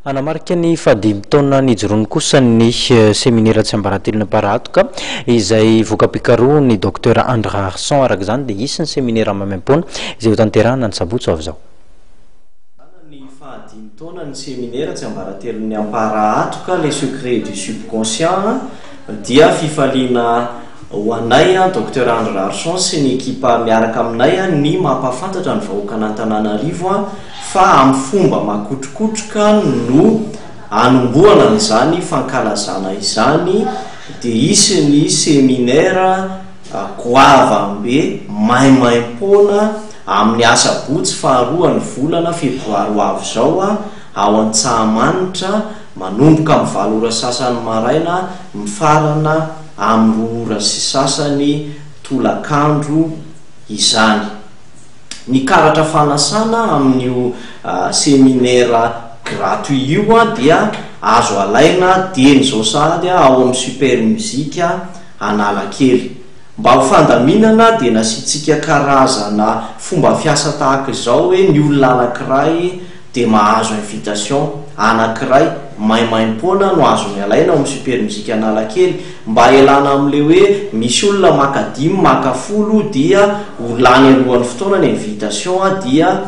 Hanamarika ny fahadimy taona nijoroany kosa ny seminera Tsiambaratelon'Amparahatoka izay voka-pikarohan'ny Docteur Andry Raharison. Araka izany dia hisy ny seminera maimaimpoana izay hotanterahina ny sabotsy ho avy izao. Ny fahadimy taona ny seminera Tsiambaratelon'ny Amparahatoka, Les secrets du subconscient, dia fifaliana ho anay Docteur Andry Raharison sy ny ekipa miaraka aminay ny mampahafantatra ny vahoakan'Antananarivo fa amin'ny fomba makotrokotroka no anombohana an'izany fankalazana izany dia hisy ny seminaire goavam-be maimaimpoana amin'ny asabotsy faharoan'ny volana febroary ho avy izao ao Antsahamanitra manomboka amin'ny valo ora sasany maraina mifarana amin'ny roa ora sy sasany tolakandro izany. Ny karatra fanasana amin'io seminera gratuit io dia azo alaina dieny izao sahady ao amin'ny Super Music Analakely. Mba ho fandaminana dia nasiantsika karazana fomba fiasa tahaka izao hoe ny olona anankiray dia mahazo invitation anankiray maimaimpoana no azony alaina ao amin'ny Super Music Analakely mba hialana amin'ilay hoe misy olona maka dimy maka folo dia ho lany alohan'ny fotoana ny invitation dia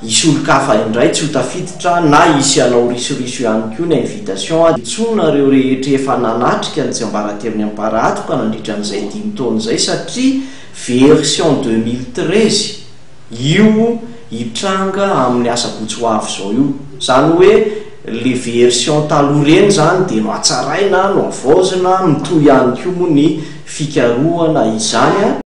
hisy olon-kafa indray tsy ho tafiditra na hisy hanao risoriso ihany koa ny invitation. Antsoina ireo rehetra efa nanatrika ny tsiambaratelon'ny Amparahatoka nandritra an'izay dimy taona izay satria version 2013 Io hitranga amin'ny asabotsy ho avy izao io. Izany hoe le version taloha ireny izany dia nohatsaraina, nohavaozina, mitohy ihany koa moa ny fikarohana izany.